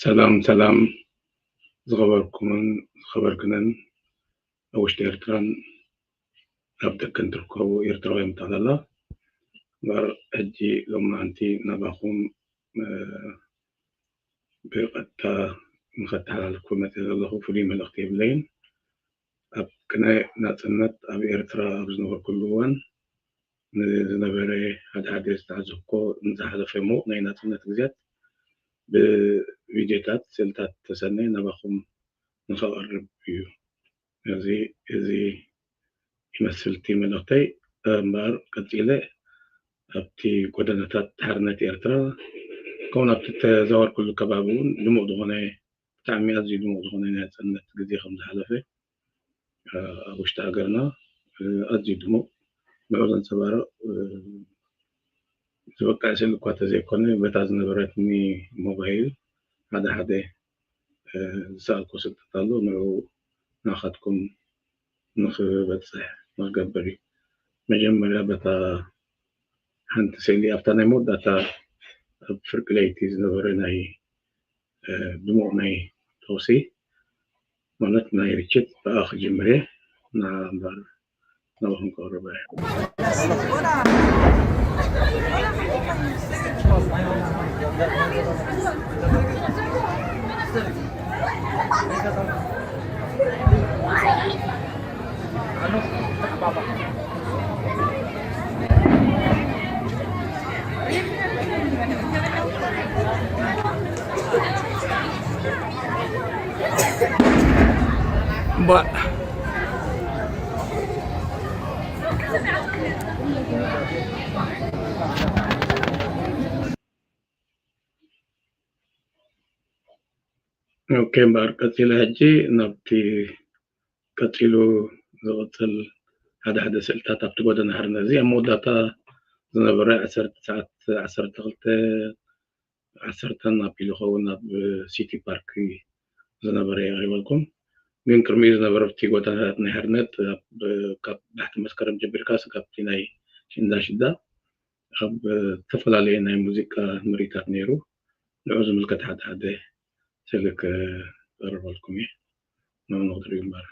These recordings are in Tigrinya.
ሰላም ሰላም ዝኸበርኩምን ዝኸበርክንን ኣብ ውሽጢ ኤርትራን ኣብ ደገን ትርከቡ ኤርትራውያን ጠቕላላ። እምበር ሕጂ ሎማዓንቲ ናባኹም ብቐጥታ ንኸተሓላልፍ መፅእ ዘለኹ ፍሉይ መልእኽቲ የብለይን። ኣብ ቅነ ናፅነት ኣብ ኤርትራ ኣብ ዝነበርኩሉ እዋን ንዝነበረ ሓደ ሓደ ዝተዓዘብኮ ንዝሓለፈ ሙቕ ናይ ናፅነት ግዜያት ብቪድዮታት ስእልታት ተሰነየ ናባኹም ንኸቐርብ እዩ። እዚ እዚ ይመስል እቲ መልእኽተይ። እምበኣር ቀፂለ ኣብቲ ጎደናታት ሓርነት ኤርትራ ከምኡ ኣብቲ ተዛወርኩሉ ከባቢ እውን ድሙቕ ዝኾነ ብጣዕሚ ኣዝዩ ድሙቕ ዝኾነ ናይ ናፅነት ግዜ ከም ዝሓለፈ ኣብ ውሽጢ ሃገርና ኣዝዩ ድሙቕ ንዑ ዘንፀባርቕ ዝበቅዕ ስእሊ እኳ ተዘይኮነ በታ ዝነበረትኒ ሞባይል ሓደ ሓደ ዝሰኣልኩ ስእልታት ኣሎ። ንዑ ናኻትኩም ንኽበፅሕ ንክገብር እዩ። መጀመርያ በታ ሓንቲ ስእሊ ኣብታ ናይ መወዳእታ ኣብ ፍርቂ ለይቲ ዝነበረ ናይ ድሙቕ ናይ ተኹሲ ማለት ናይ ርችት ብኣ ክጅምር እየ። ንዓ እምበር ናባኹም ከቕርባ እየ። ኦኬ፣ እምበኣር ቀፂለ ሕጂ ናብቲ ቀፂሉ ዝቕፅል ሓደ ሓደ ስእልታት ኣብቲ ጎደና ሓርነት እዚ ኣብ መወዳእታ ዝነበረ ዓሰርተ ሰዓት ዓሰርተ ክልተ ዓሰርተ ናብ ኢሉ ኸውን ኣብ ሲቲ ፓርክ ዝነበረ የቕሪበልኩም። ግን ቅድሚኡ ዝነበረ ኣብቲ ጎደናታት ናይ ሓርነት ካብ ባሕቲ መስከረም ጀሚርካ ስጋብቲ ናይ ሽንዳ ሽዳ ኣብ ዝተፈላለየ ናይ ሙዚቃ ምርኢታት ነይሩ። ንዑ ዝምልከት ሓደ ሓደ ስእሊ ክቕርበልኩም እየ። ንዑ ንክትርእዩ እምበር።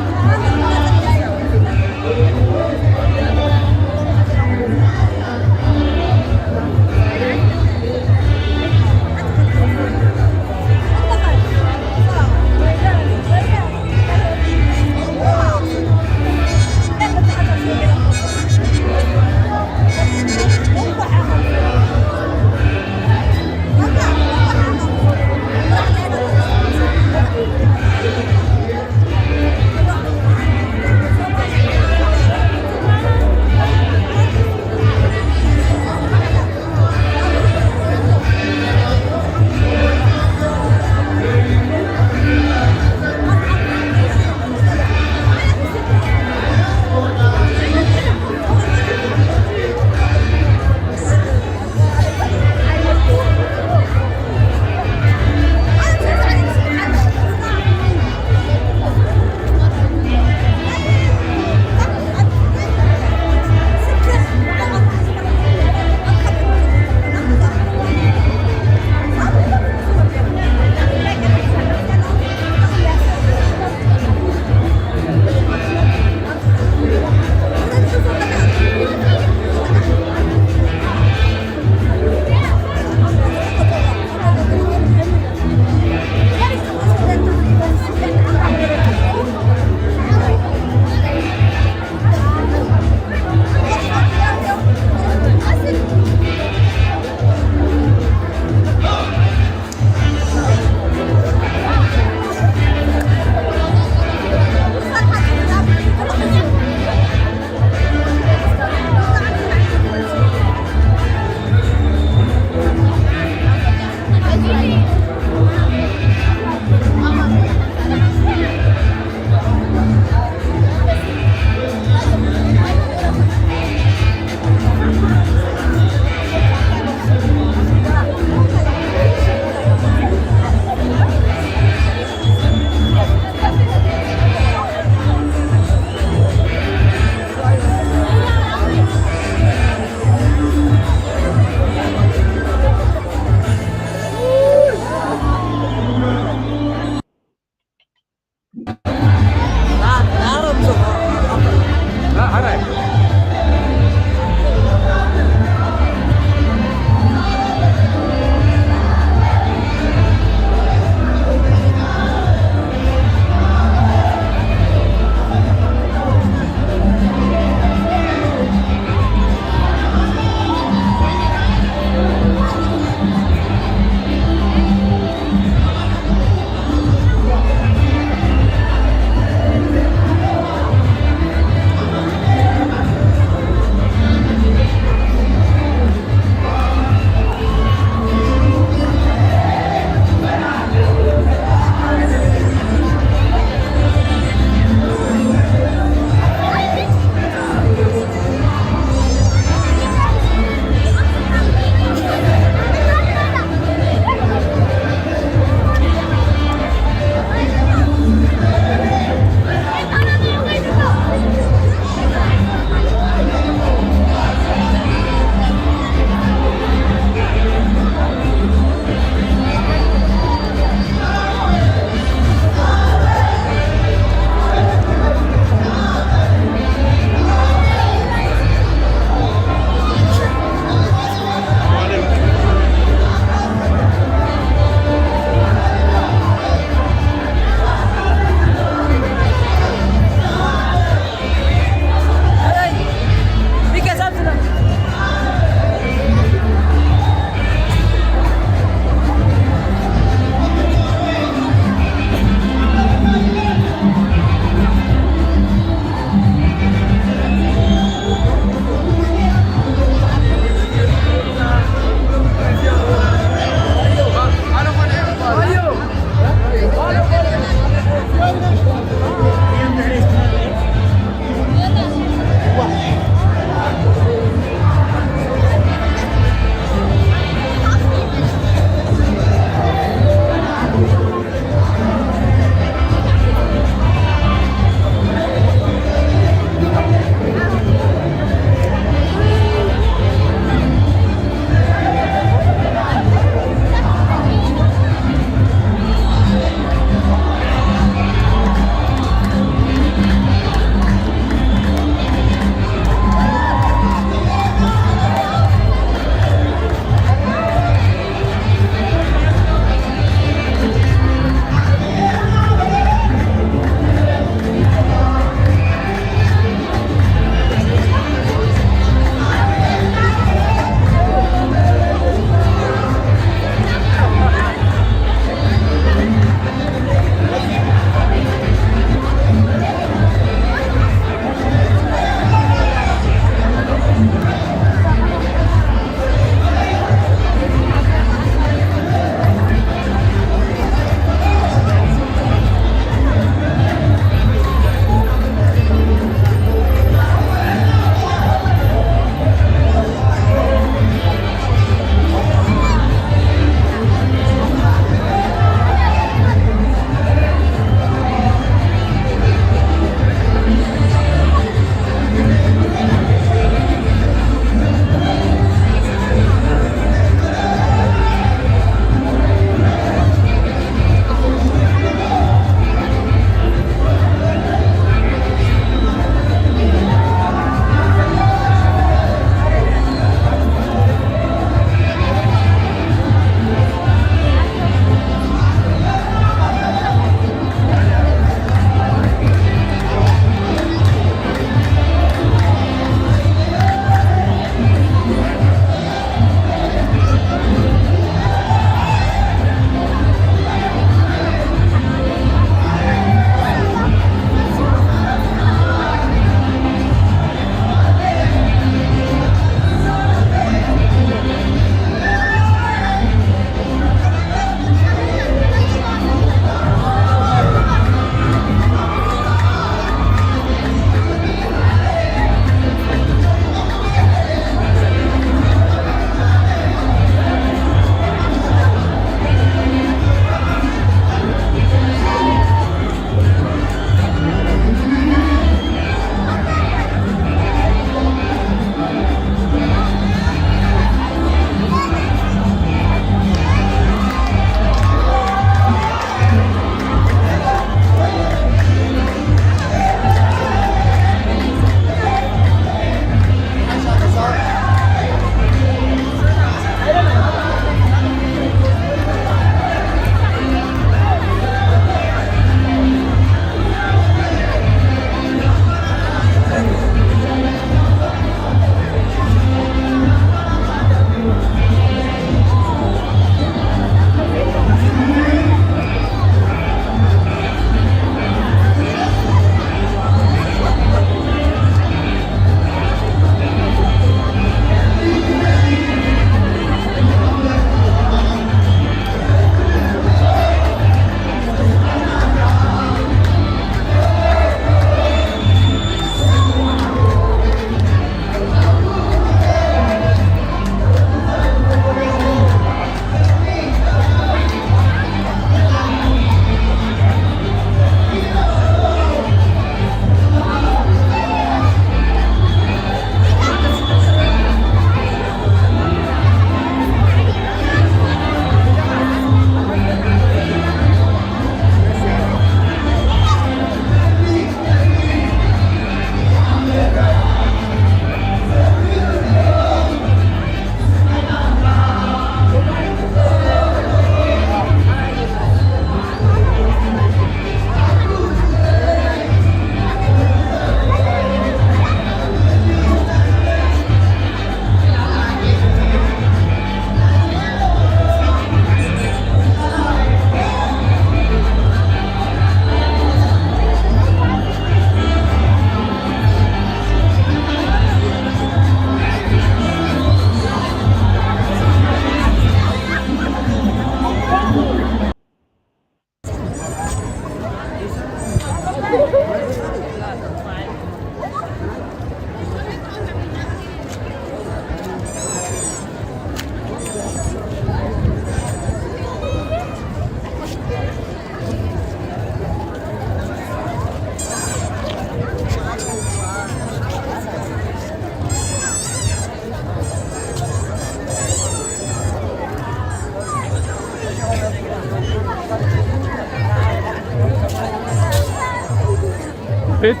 ቤት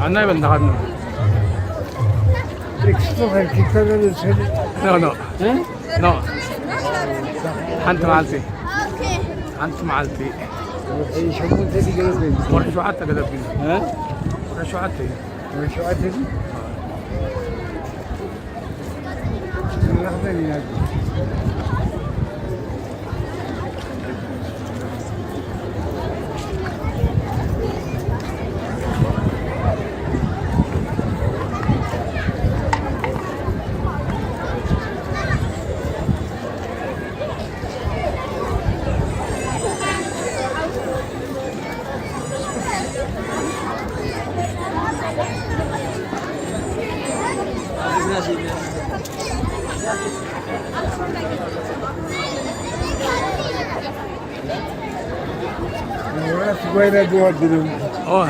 ኣናይ በል እንዳኻድና። ኤክስፖ ከይከለል ዝሰል ኖ፣ ኖ። እ? ኖ። ሓንቲ መዓልቲ። ሓንቲ መዓልቲ። ወርሒ ሸሞንተ ድዩ ገለ ኮይኑ? ወርሒ ሸውዓተ ገለ ኮይኑ። እ? ወርሒ ሸውዓተ እዩ። ወርሒ ሸውዓተ ድዩ? ንረኽበን ኢና። መብራት ጓይላ ግባ ብለው። ኦ።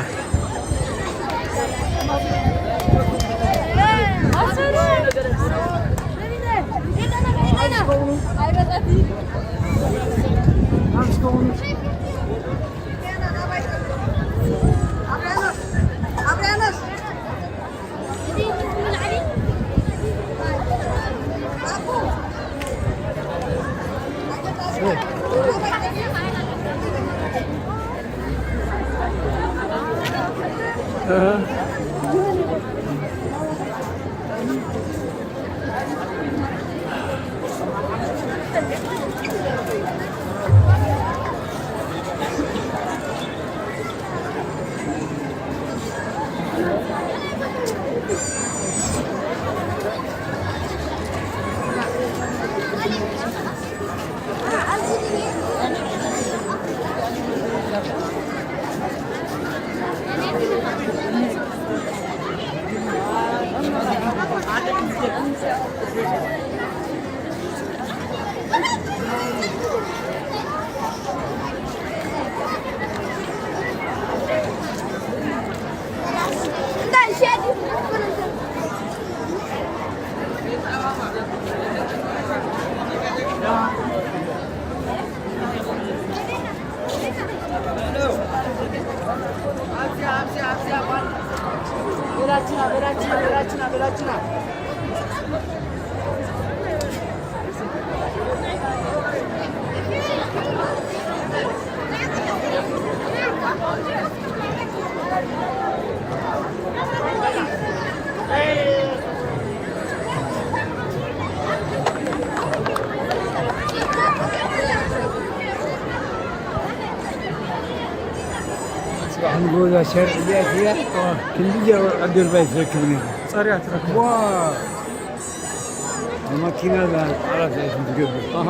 ጽባሕ ንጎዛ ሸርዒ እዚኣ እያ። ክንዲ ጀ-፣ ኣደርባይ ትረክብ ነይሩ። ጸርያ ትረክብ። ዋ! መኪና እዛ ጣላት እያ ትገብር። ኣሃ።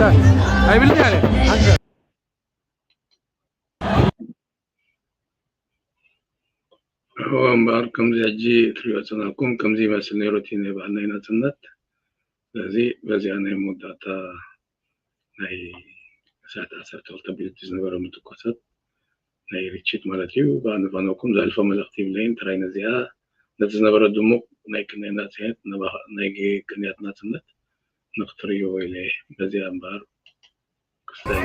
ኣይብልን ኣለ። እምበኣር ከምዚ ሕጂ እትሪኦ ጸናኩም ከምዚ ይመስል ነይሩ እቲ ናይ በዓል ናይ ናጽነት። ስለዚ በዚኣ ናይ መወዳእታ ናይ ሰዓት ዓሰርተ ክልተ ኣቢሉ ዝነበረ ምትኳሳት ናይ ርችት ማለት እዩ። ብኣነ ፋኖኩም ዘሕልፎ መልእኽቲ ይብለይን። ጥራይ ነዚኣ ነቲ ዝነበረ ድሙቕ ናይ ቅንያት ናጽነት፣ ናይ ቅንያት ናጽነት ንክትርእይዎ ኢለ በዚኣ እምበኣር ክስታይ።